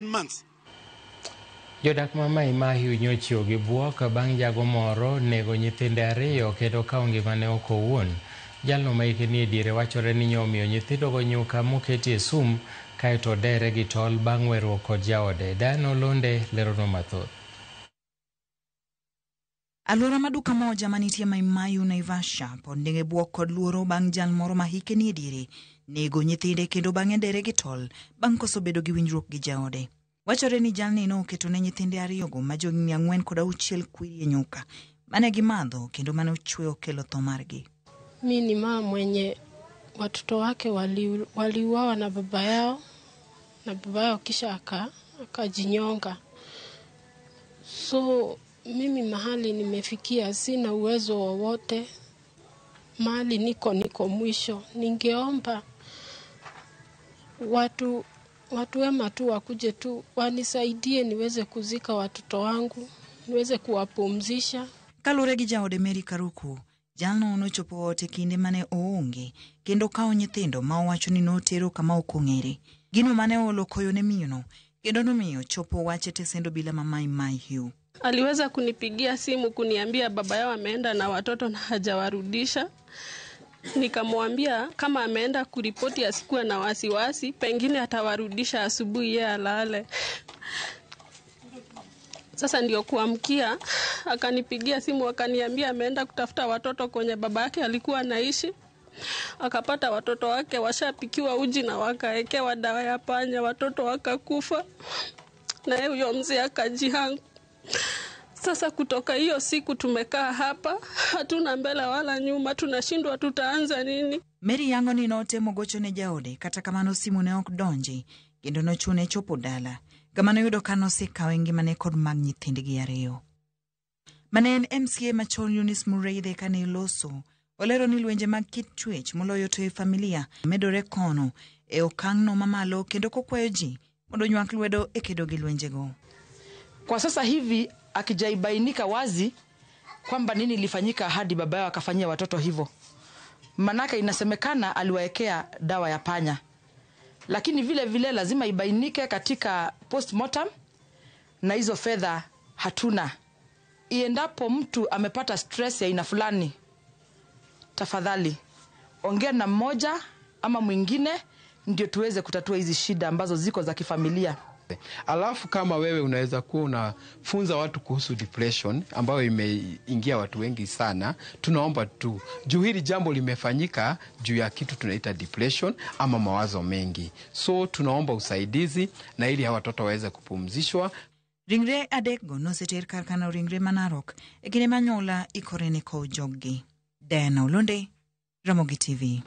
Months. Jodak ma Mai Mahiu nyochiew gi buok bang' jago moro nego nyithinde ariyo kendo kawo ngimane oko owuon. Jalno ma hike nie diere wachore ni nyomiyo nyithindogo nyuka moketie sum kaeto odere gi tol bang' weruok kod jaode. Diana Olonde leronwa mathoth. Alwora ma duka moja manitie Mai Mahiu Naivasha pod nigi buok kod luoro bang' jal moro ma hike nie diere nego nyithinde kendo bang'e dere gi tol bang' koso bedo gi winjruok gi jaode. Wachore ni jalni noketo ne nyithinde ariyogo ma johigni 4 kod 6 kwiri e nyuka mane gimadho kendo mane ochwe okelo tho margi. Mi ni mama mwenye watoto wake waliuawa na baba yao, na baba yao kisha akajinyonga. So mimi mahali nimefikia sina uwezo wowote, mahali niko mwisho. Ningeomba watu wema tu wakuje tu wanisaidie niweze kuzika watoto wangu, niweze kuwapumzisha. Kaluwore gi jaode Mary Karuku, jalno nochopo ot e kinde mane oonge kendo kawo nyithindo ma owacho ni notero kama ok ong'ere. Gino mane oolo koyo ne miyono kendo nomiyo chopo wach e tesend obila ma Mai Mahiu. Aliweza kunipigia simu kuniambia baba yao ameenda na watoto na hajawarudisha. Nikamwambia kama ameenda kuripoti asikuwe na wasiwasi, pengine atawarudisha asubuhi yeye alale. Sasa ndio kuamkia akanipigia simu akaniambia ameenda kutafuta watoto kwenye baba yake alikuwa anaishi. Akapata watoto wake washapikiwa uji na wakaekewa dawa ya panya, watoto wakakufa. Na yeye huyo mzee akajihang. Sasa kutoka hiyo siku tumekaa hapa, hatuna mbele wala nyuma, tunashindwa tutaanza nini. Mary yango ni notemo gocho ne jaode, kata kamano simu ne ok donji, kendo nochune chopo dala. Kama noyudo ka nosekawe ngimane kod mag nyithindgi ariyo. Mane en MCA machon Eunice Mureithe kane loso, olero ni lwenje mag kit chwech moloyo to e familia medore kono e okang'no mamalo kendo kokwayo ji mondo onywak lwedo e kedo gi lwenjego. Kwa sasa hivi akijaibainika wazi kwamba nini ilifanyika hadi baba yao akafanyia watoto hivyo. Manake inasemekana aliwaekea dawa ya panya. Lakini vile vile lazima ibainike katika postmortem, na hizo fedha hatuna. Iendapo mtu amepata stress ya aina fulani, tafadhali ongea na mmoja ama mwingine ndio tuweze kutatua hizi shida ambazo ziko za kifamilia. Alafu kama wewe unaweza kuwa unafunza watu kuhusu depression ambayo imeingia watu wengi sana, tunaomba tu juu hili jambo limefanyika juu ya kitu tunaita depression ama mawazo mengi, so tunaomba usaidizi na ili hawa watoto waweze kupumzishwa. Ringre adekgo noseter kar kano ringre ma Narok e kinde ma anyuola ikore ne kowo joggi. Diana Olonde, Ramogi TV.